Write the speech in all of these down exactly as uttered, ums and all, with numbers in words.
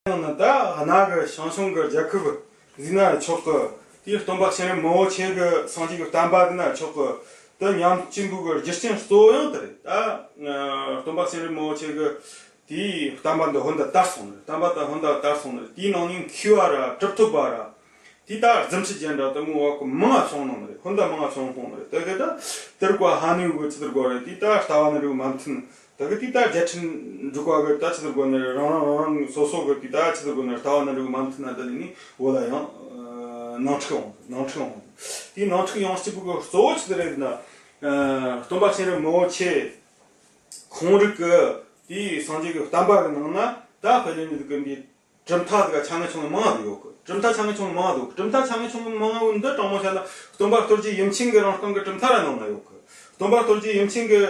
ཡང་ན་ད་གནའ་གི་ཞང་ཞུང་གི་རྒྱལ་ཁབ་ཟེར་ན་ཆོག་གི། དེའི་སྟོན་པ་སྤྱན་རས་མི་བོ་ཆེ་གི་སངས་རྒྱས་ཀྱི་བསྟན་པ་ཟེར་ན་ཆོག་གི། དེ་ཉམས་ཆེན་པོ་གི་རྒྱུ་རྐྱེན་གཙོ་བོ་ཡང་དེ་རེད། ད་སྟོན་པ་སྤྱན་རས་མི་བོ་ཆེ་གི་དེའི་བསྟན་པ་འདི་ཧོན་ད་དར་སོང་ནི་རེད། བསྟན་པ་ད་ཧོན་ད་དར་སོང་ནི་རེད། དེའི་ནང་ནས་མཁས་པ་ར་གྲུབ་ཐོབ་པ་ར། དེ་ད་རྫུ་འཕྲུལ་ཅན་འདྲ་དེ་མོ་བ་གི་མང་ང་བྱུང་ནང་རེད། ཧོན་ད་མང་ང་བྱུང་ཁོང་རེད། དེ་གི་ད་དེར་བཀའ་ཧ་ནུ་གི་ཆི་ཟེར་དགོས་རེད། དེ་ད་ལྟ་བ་ནི་རིགས་མ་མཐུན། དེ་གི་དེ་ད་རྒྱལ་ཕྲན་འབྲུག་པ་གི་ད་ཆི་ཟེར་དགོས་ནི་རེད། རང་རང་རང་རང་སོ་སོ་གི་དེ་ད་ཆི་ཟེར་དགོས་ནི་རེད། ལྟ་བ་ནི་རིགས་མ་མཐུན་ན་དེ་ལས་ནི་བོད་ལ་ཡང་ནང་འཁྲུག་ཡོང་། ནང་འཁྲུག་ཡོང་། དེ་ནང་འཁྲུག་ཡོང་སྐྱིད་པོ་གི་གཙོ་བོ་ཆི་ཟེར་རེད་ན། སྟོན་པ་སྤྱན་རས་མི་བོ་ཆེ་ཁོང་རིགས་གི་དེའི་སངས་རྒྱས་ཀྱི་བསྟན་པ་གི་ནང་ན་ད་དཔེ་ལེན་ནི་གི་འདི་གྲུབ་མཐའ་དེ་ག་ཆ་ངེ་ཆུང་ངེ་མང་ང་ཡོད་གི། གྲུབ་མཐའ་ཆ་ངེ་ཆུང་ངེ་མང་ང་ཡོད་གི། གྲུབ་མཐའ་ཆ་ངེ་ཆུང་ངེ་མང་ང་ཡོད་འདི་དྲང་མོ་བཤད་ན་སྟོན་པ་རྡོ་རྗེ་ཡུམ་ཆེན་གྱི་རང་རྐང་གི་གྲུབ་མཐའ་ར་ནང་ན་ཡོད་གི། སྟོན་པ་རྡོ་རྗེ་ཡུམ་ཆེན་གྱི་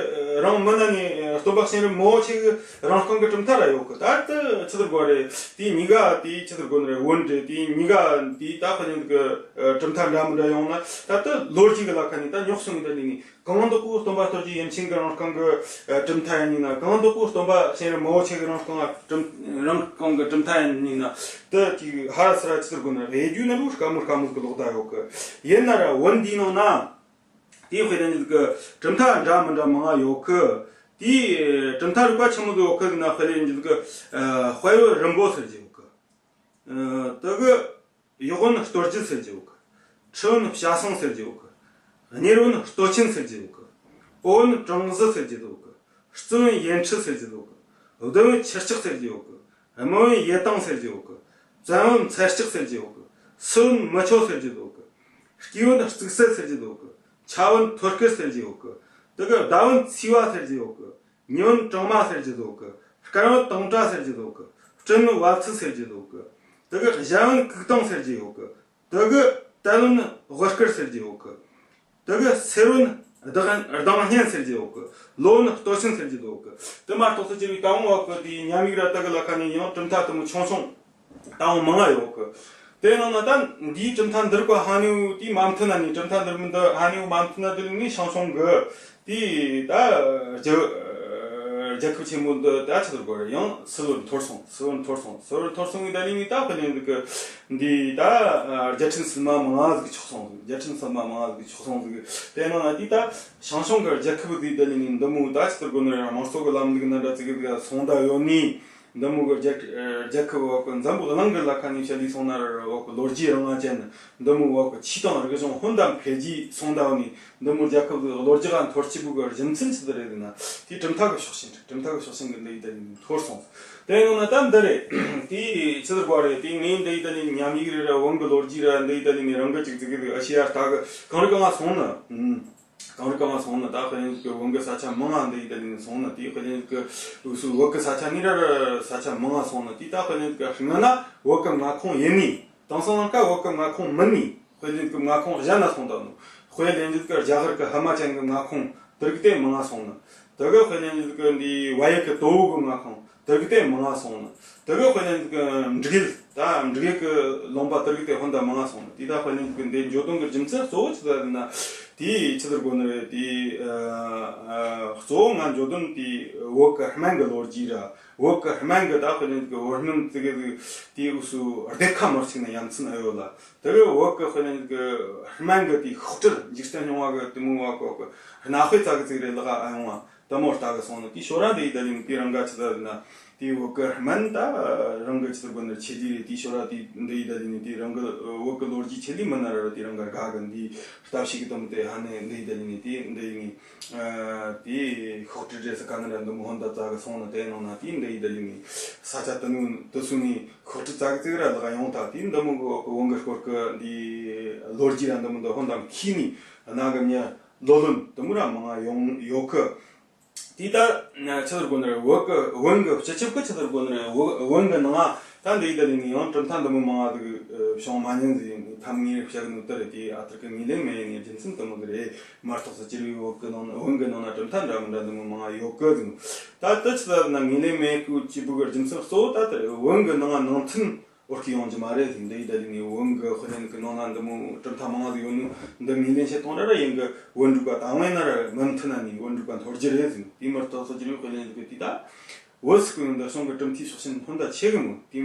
རང་མིན་ན་ནི་སྟོན་པ་སྤྱན་རས་མི་བོ་ཆེ་གི་རང་རྐང་གི་གྲུབ་མཐའ་ར་ཡོད་གི། ད་དེ་ཆི་ཟེར་དགོས་རེད། དེ་གཉིས་ཀ་དེ་ཆི་ཟེར་དགོས་ནི་རེད། བོན་འདྲེ་དེ་གཉིས་ཀ་དེ་ད་དཔེ་ལེན་གི་གྲུབ་མཐའ་འདྲ་མི་འདྲ་ཡོང་ན་ད་དེ་ལོ་རྒྱུས་གི་ལ་ཁ་ནས་ད་རྙོག་སོང་ངེ་ད་ནི་ནི། གང་དག་པོ་སྟོན་པ་རྡོ་རྗེ་ཡུམ་ཆེན་གྱི་རང་རྐང་གི་གྲུབ་མཐའ་ཡིན་ན། གང་དག་པོ་སྟོན་པ་སྤྱན་རས་མི་བོ་ཆེ་གི་རང་རྐང་གྲུབ་རང་རྐང་གི་གྲུབ་མཐའ་ཡིན་ན། དེ་ཅིག་ཧ་ར་སི་ར་ཆི་ཟེར་དགོས་ན་དབྱེ་རྒྱུ་ནི་རུ་དཀའ་མོ་དཀའ་མོ་གི་ལོག་ད་ཡོད་གི། ཡིན་ན་ར་བོན་འདིའི་ནང་ན་དེའི་དཔེ་ལེན་གི་གྲུབ་མཐའ་འདྲ་མི་འདྲ་མང་ང་ཡོད་གི། དེའི་གྲུབ་མཐའ་རིག་པ་ཆི་མོ་ཟིག་ཡོད་གི་ཟེར་ན། དཔེ་ལེན་གི་དཔལ་བོན་རིམ་པོ་ཟེར་གི་ཡོད་གི། དེ་གི་གཡོག་བོན་སྟོད་རྒྱུད་ཟེར་གྱི་ཡོད་གི། ཁྲི་བོན་བྱ་སྲང་ཟེར་གྱི་ཡོད་གི། གཉེར་བོན་སྟོད་ཆེན་ཟེར་གྱི་ཡོད་གི། ཨོ་བོན་དྲང་གཟི་ཟེར་གྱི་ཡོད་གི། རྩི་བོན་ཡན་ཁྲི་ཟེར་གྱི་ཡོད་གི། བདུད་བོན་ཁྱི་སྐྱག་ཟེར་གྱི་ཡོད་གི། དམུ་བོན་ཡེ་ཏང་ཟེར་གྱི་ཡོད་གི། བཙན་བོན་མཚལ་སྐྱག་ཟེར་གྱི་ཡོད་གི། སུ་བོན་མི་ཆོ་ཟེར་གྱི་ཡོད་གི། སྐྱེས་བོན་གཙུག་སེལ་ཟེར་གྱི་ཡོད་གི། ཆ་བོན་ཐོད་སྐར་ཟེར་གྱི་ཡོད་གི། དེ་གི་ཟླ་བོན་ཚེས་པ་ཟེར་གྱི་ཡོད་གི། ཉི་བོན་གྲང་མ་ཟེར་གྱི་ཡོད་གི། སྐར་བོན་དང་བཀྲ་ཟེར་གྱི་ཡོད་གི། སྤྲིན་བལ་ཚིགས་ཟེར་གྱི་ཡོད་གི། དེ་གི་གཞན་བོན་གུག་དང་ཟེར་གྱི་ཡོད་གི། དེ་གི་དལ་བོན་དབུ་སྐར་ཟེར་གྱི་ཡོད་གི། དེ་གི་སེར་བོན་ལྡང་ལྡང་སྙན་ཟེར་གྱི་ཡོད་གི། ལོ་བོན་སྟོད་ཆེན་ཟེར་གྱི་ཡོད་གི། དེ་མ་གཏོགས་སུ་ཅི་བའི་ད་བོན་བ་གི་དེའི་ཉམས་ཡིག་ར་དེ་གི་ལ་ཁ་ནས་ཡང་གྲུབ་མཐའ་དེ་མོ་ཆུང་ཆུང་ད་བོན་མང་ང་ཡོད་གི། དེ་ནང་ན་ད་འདིའི་གྲུབ་མཐའ་འདི་རིགས་པ་ཧ་ནུ་དེའི་མ་མཐུན་ན་ནི། གྲུབ་མཐའ་འདི་རིགས་འདི་ཧ་ནུ་མ་མཐུན་ན་དེ་ལས་ནི་ཞང་ཞུང་གི་དེའི་ད་རྒྱལ་རྒྱལ་ཁབ་ཆེན་པོ་འདི་ད་ཆི་ཟེར་དགོས་རེད། ཡང་སིལ་བུར་འཐོར་སོང་། སིལ་བུར་འཐོར་སོང་། སིལ་བུར་འཐོར་སོང་གི་ད་ལས་ནི་ད་དཔེ་ལེན་ཟིག་གི་འདི་ད་རྒྱལ་ཕྲན་སིལ་མ་མང་ང་ཟིག་ཆགས་སོང་ཟིག་རྒྱལ་ཕྲན་སིལ་མ་མང་ང་ཟིག་ཆགས་སོང་ཟིག་དེ་ནང་ན་དེ་ད་ཞང་ཞུང་གི་རྒྱལ་ཁབ་ཟིག་ད་ལས་ནི་འདི་མོ་ད་ཆི་ཟེར་དགོས་ནི་རེད། དམངས་གཙོ་གི་ལམ་ལུགས་ན་འདྲ་ཟིག་གི་ཟིག་སོང་ད་ཡོད་ནི། འདི་མོ་གི་རྒྱལ་རྒྱལ་ཁབ་བ་གི་འཛམ་བུ་གླིང་གི་ལ་ཁ་ནས་བཤད་ལས་སོང་ན་ར་བ་གི་ལོ་རྒྱུས་རིང་ང་ཅན། འདི་མོ་བ་གི་ཆོས་དང་རིག་གཞུང་ཧོན་དམ་འཕེལ་རྒྱས་སོང་ད་བ་ནི། འདི་མོ་རྒྱལ་ཁབ་གི་ལོ་རྒྱུས་ལ་འཐོར་ཆི་བུ་གི་རྒྱུ་མཚན་ཆི་ཟིག་རེད་ཟེར་ན། དེའི་གྲུབ་མཐའ་གི་ཕྱོགས་ཞེན་རེད། གྲུབ་མཐའ་གི་ཕྱོགས་ཞེན་གི་འདི་ཡི་ད་ནི་འཐོར་སོང་། དེ་ཡིན་ན་ད་འདི་རེད། དེ་ཆི་ཟེར་དགོས་རེད། དེ་ངས་འདི་ཡི་ད་ནི་ཉམས་ཡིག་རེད་ར་བོན་གི་ལོ་རྒྱུས་ར་འདི་ཡི་ད་ནི་ནི་རང་གི་ཅིག་ཅིག་གི་ཨ་ཤི་ཡ་ལྟ་གི་གང་རི་གང་ང་སོང་ན། གངས་རི་གངས་སོང་ན་ད་དཔེ་ལེན་གི་བོན་གི་ས་ཆ་མང་ང་འདི་ཡི་ད་ལིན་སོང་ན། དེ་དཔེ་ལེན་གི་འུ་སུ་བོད་གི་ས་ཆ་ནི་ར་ར་ས་ཆ་མང་ང་སོང་ན། དེ་ད་དཔེ་ལེན་གི་སྔ་ན་བོད་གི་མངའ་ཁོངས་ཡིན་ནི། དེང་སང་ལ་ཀ་བོད་གི་མངའ་ཁོངས་མིན་ནི། དཔེ་ལེན་གི་མངའ་ཁོངས་གཞན་ན་སོང་ད་ནོ། དཔེ་ལེན་གི་རྒྱ་གར་གི་ཧི་མ་ཅལ་གི་མངའ་ཁོངས་དེ་རིགས་དེ་མང་ང་སོང་ན། དེ་གི་དཔེ་ལེན་གི་འདི་བལ་ཡུལ་གི་དོ་བོད་གི་མངའ་ཁོངས་དེ་གི་དེ་མང་ང་སོང་ན། དེ་གི་དཔེ་ལེན་གི་འབྲུག་ཡུལ། ད་འབྲུག་ཡུལ་གི་ལུང་པ་དེ་རིགས་དེ་ཧོན་ད་མང་ང་སོང་ན། དེ་ད་དཔེ་ལེན་གི་འདི་འགྱོ་དོན་གི་རྒྱུ་མཚན་གཙོ་བོ་ཆི་ཟེར་ན། དེ་ཆི་ཟེར་དགོས་ནི་རེད། དེ་གཙོ་བོ་ང་འགྱོ་དོན་དེ་བོད་གི་སྨན་གི་ལོ་རྒྱུས་ར། བོད་གི་སྨན་གི་ད་དཔེ་ལེན་གི་བོད་སྨན་དེ་གི་དེ་འུ་སུ་སྡེབ་ཁ་མི་གཅིག་ན་ཡ་མཚན་ཨེ་ཡོད་ལ། དེ་གི་བོད་གི་དཔེ་ལེན་གི་སྨན་གི་དེ་ཤོག་དྲིལ་འཇིག་རྟེན་སྙིང་བ་གི་དེ་མོ་བ་གོ་གི་སྣ་དཔེ་ཙ་གི་ཙིག་རེ་ལག་ཨ་ཡོང་བ། དེ་མོ་ལྟ་གི་སོང་ན། དེ་ཤོ་ར་འདི་ཡི་ད་ལིན་དེ་རང་ག་ཆི་ད་ན། དེ་བོད་གི་སྨན་ད་རང་གི་ཆི་ད་དགོས་ན་ཆེ་དེ་རེད། དེ་ཤོ་ར་དེ་འདི་ཡི་ད་ལིན་དེ་རང་གི་བོད་གི་ལོ་རྒྱུས་ཆེ་ལི་མི་ན་ར་དེ་རང་ག་དགའ་གི་འདི་ལྟ་ཞིག་གི་དམ་དེ་ཧ་ནེ་འདི་ཡི་ད་ལིན་དེ་འདི་ཡི་ནི་དེ་ཤོག་དྲིལ་རེ་ས་ག་ན་ར་འདི་མོ་ཧོན་ད་ཙ་གི་སོང་ན། དེ་ནང་ན་དེ་འདི་ཡི་ད་ལིན་ནི་ས་ཆ་དུ་ནུ་དུ་སུ་ནི་ཤོག་དྲིལ་ཙ་གི་ཙིག་ར་ལག་ཡོང་ད། དེ་འདི་མོ་གི་བོད་གི་སྐོར་གི་འདི་ལོ་རྒྱུས་ར་འདི་མོ་འདི་ཧོན་ད་མཁྱེན་ནི་ན་གི་མྱི། ལོ་ལོན་དུ་མུ་ར་མང་ང་ཡོང་ཡོད་གི། དེ་ད་ཆི་ཟེར་དགོས་ནི་རེད། བོད་གི་བོན་གི་སྤྱི་ཁྱབ་གི་ཆི་ཟེར་དགོས་ནི་རེད། བོད་བོན་གི་ནང་ད་འདི་ཡི་ད་ལིན་ནི་ཡང་གྲུབ་མཐའ་འདི་མོ་མང་ང་ཟིག་བྱུང་མ་ཉན་ཟིག་ཐམ་ངེས་བཤད་གི་ནོ་དེ་རེད། དེ་ཨ་ཐུར་གི་ངོས་ལེན་མེད་ནི་རྒྱུ་མཚན་དུ་མོ་གི་རེད། མ་གཏོགས་སུ་སྤྱིར་བོད་གི་ནང་ན་བོན་གི་ནང་ན་གྲུབ་མཐའ་འདྲ་མི་འདྲ་འདི་མོ་མང་ང་ཡོད་གི་ཟིག་ད་དེ་ཆི་ཟེར་ན་ངོས་ལེན་མེད་གི་ཅི་བུ་གི་རྒྱུ་མཚན་གཙོ་བོ་ད་དེ་རེད། བོན་གི་ནང་ན་ནང་མཐུན་འོར་གི་ཡོང་རྒྱུ་མ་རེད་ཟིན། འདི་ཡི་ད་ལི་ནི་བོན་གི་དཔེ་ལེན་གི་ནང་ན་འདི་མོ་གྲུབ་མཐའ་མང་ང་ཟིག་ཡོད་ནི་འདི་ངོས་ལེན་བྱེད་གཏོང་ར་ར་ཡིན་གི། བོན་འབྲུག་པ་དང་བས་ན་ར་མུ་མཐུད་ན་ནི་བོན་འབྲུག་པ་འཐོར་རྒྱུ་རེད་ཟིན། དེ་མུར་ཏོག་སོ་ཅི་རིགས་དཔེ་ལེན་གི་དེ་ད་ བོད་སི་ཀུན་འདི་གཞུང་གི་གྲུབ་མཐའི་ཕྱོགས་ཞེན་ཧོན་ད་ཆེ་གི་མོ། དེ་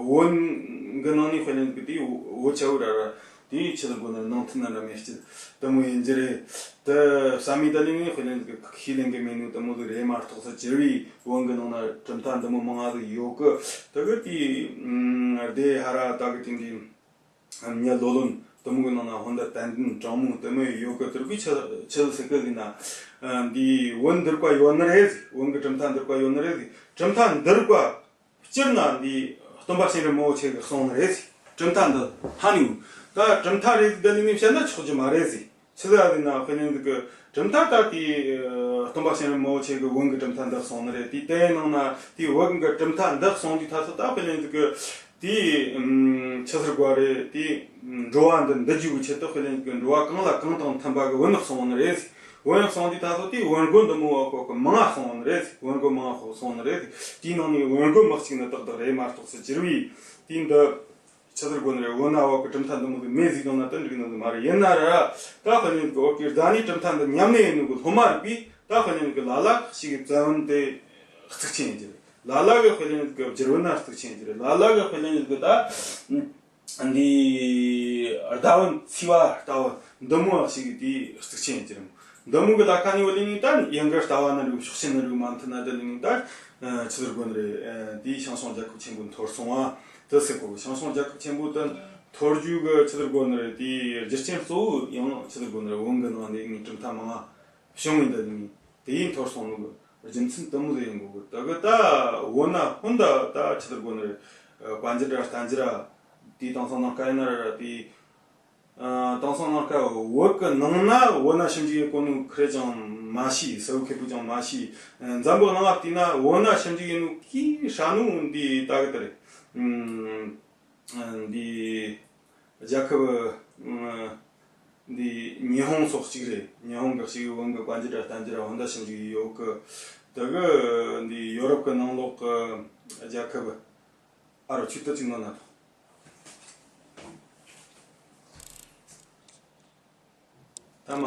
བོད་གི་ནང་ནས་དཔེ་ལེན་གི་དེ་བོད་ཆ་བོ་ར་ར་དེ་ཆི་ལ་དགོ་ན་ནང་མཐུན་ན་ར་མེ་སྐྱིད་དེ་མོ་ཡིན་རྒྱུ་རེད། དེ་བསམ་མི་ད་ལེན་ནས་དཔེ་ལེན་གི་ཁས་ལེན་གི་མེད་ནོ་དེ་མོ་ཟིག་རེད་མ་གཏོགས་ས་ཇི་བའི་བོད་གི་ནང་ན་གྲུབ་མཐའ་འདི་མོ་མང་ང་ཟིག་ཡོད་གི། དེ་གི་དེ་སྡེ་ཧ་ར་ད་གི་དེ་འདི། མྱི་ལོ་ལོན་དུ་མོ་གི་ནང་ན་ཧོན་ད་དན་དན་དྲང་མོ་དུ་མོ་ཡོད་གི། དུར་གི་ཆི་ཆི་ཟེར་གི་ཟིན་ན། འདི་བོན་འདུལ་བ་ཡོད་ནི་རེད་ཟིག་བོན་གི་གྲུབ་མཐའ་འདུལ་བ་ཡོད་ནི་རེད་ཟིག་གྲུབ་མཐའ་འདུལ་བ་སྤྱིར་ན་འདི་སྟོན་པ་སྤྱན་རས་མང་པོ་ཆེ་གི་གསུང་ནི་རེད་ཟིག་གྲུབ་མཐའ་འདི་ཧ་ནི་ཡོད། ད་གྲུབ་མཐའ་རེད་ཟིག་འདི་ལི་ནི་བཤད་ན་ཆོག་རྒྱུ་མ་རེད་ཟིག་ཆི་ཟིག་ཟིན་ན་དཔེ་ལེན་ཟིག་གི་གྲུབ་མཐའ་ད་དེ་སྟོན་པ་སྤྱན་རས་མང་པོ་ཆེ་གི་བོན་གི་གྲུབ་མཐའ་འདི་གསུང་ནི་རེད། དེ་དེའི་ནང་ན་དེ་བོན་གི་གྲུབ་མཐའ་འདི་གསུང་དུས་ད་སོ་ད་དཔེ་ལེན་ཟིག་གི་དེ་ཆི་ཟེར་དགོས་རེད། དེ་འགྲོ་བ་འདི་འདི་རྒྱུ་གི་ཆེད་དུ་དཔེ་ལེན་གི་འགྲོ་བ་གང་ལ་གང་དང་མཐུན་པ་གི་བོན་གསུང་ནི་རེད། བོན་གསུང་དུས་ད་སོ་དེ་བོན་སྒོ་འདི་མོ་བ་ཁོ་གི་མང་ང་གསུང་ནི་རེད། བོན་སྒོ་མང་ང་ཁོ་གསུང་ནི་རེད། དེའི་ནང་ནས་བོན་སྒོ་མི་གཅིག་ནི་ཏག་ཏག་རེད་མ་གཏོགས་སུ་གྱུར་བའི་དེ་འདི། ཆི་ཟེར་དགོས་ནི་རེད། བོད་ན་བ་གི་གྲུབ་མཐའ་འདི་མོ་དེ་མེད་ཟིག་དང་ན་དེ་འགྲིག་ནི་མ་རེད། ཡིན་ན་ར་ད་དཔེ་ལེན་གི་བོད་ཀྱི་རྫ་ནི་གྲུབ་མཐའ་འདི་ཉམས་ནས་ཡིན་ནོ་གི་སློབ་མ་རིག་པས་ད་དཔེ་ལེན་གི་ལ་ལ་ཞིག་གི་བཙན་བོན་དེ་གཙིགས་ཆེན་ཡིན་གྱི་རེད། ལ་ལ་གི་དཔེ་ལེན་གི་བསྒྱུར་བོན་ན་གཙིགས་ཆེན་ཡིན་གྱི་རེད། ལ་ལ་གི་དཔེ་ལེན་གི་ད་འདི་རྫ་བོན་ཚིག་བ་ལྟ་བུ་འདི་མོ་ཞིག་གི་དེ་གཙིགས་ཆེན་ཡིན་གྱི་རེད། འདི་མོ་གི་ལ་ཁ་ནས་བ་ལེན་ནི་ད་ཡང་གི་ལྟ་བ་ན་རིག་ཕྱོགས་ཞེན་ན་རིག་མ་མཐུན་ན་དེ་ལེན་ནི་ད་ཆི་ཟེར་དགོས་ནི་རེད། དེའི་ཞང་ཞུང་རྒྱལ་ཁབ་ཆེན་པོ་འཐོར་སོང་བ། དེ་ཟེར་གོ་ཞང་ཞུང་རྒྱལ་ཁབ་ཆེན་པོ་དེ་འཐོར་རྒྱུ་གི་ཆི་ཟེར་དགོས་ནི་རེད། དེའི་རྒྱུ་རྐྱེན་གཙོ་བོ་ཡང་ཆི་ཟེར་དགོས་ནི་རེད། བོན་གི་ནང་ནས་ངའི་གྲུབ་མཐའ་མང་ང་བྱུང་བའི་འདི་ནི་དེ་ཡིན་འཐོར་སོང་ནོ་གི་རྒྱུ་མཚན་དེ་མོ་ཟིག་ཡིན་གོ་གི། ད་གི་ད་བོད་ན་ཧོན་ད་ད་ཆི་ཟེར་དགོས་ནི་རེད། དཔལ་འབྱོར་ར་བསྟན་འཛིན་ར་དེའི་དེང་སང་ནང་སྐལ་ཡིན་ན་ར་ར་དེའི། དེང་སང་ནང་སྐབས་བོད་ཀྱི་ནང་ན་བོད་ན་ཞིབ་འཇུག་ཡེད་གོ་ནོ་ཁེར་ཀྱང་མ་ཤེས། གསལ་བོ་ཁེ་པོ་ཀྱང་མ་ཤེས། འཛམ་བུའི་ནང་ང་བལྟས་ན་བོད་ན་ཞིབ་འཇུག་ཡེད་ནོ་གི་ཧྲ་ནོ་འདི་ད་གི་དེ་རེད། འདི་རྒྱལ་ཁབ་འདི་ཉི་ཧོང་སོགས་གཅིག་རེད། ཉི་ཧོང་གི་གཅིག་བོད་ཀྱི་དཔལ་འབྱོར་ར་བསྟན་འཛིན་ར་ཧོན་ད་ཞིབ་འཇུག་ཡེད་ཡོད་གི། དེ་གི་འདི་ཡོ་རོབ་ཀྱི་ནང་ལོགས་ཀྱི་རྒྱལ་ཁབ་ཨ་རོ་ཆིག་ཏུ་གཅིག་ནང་ན་ཐོག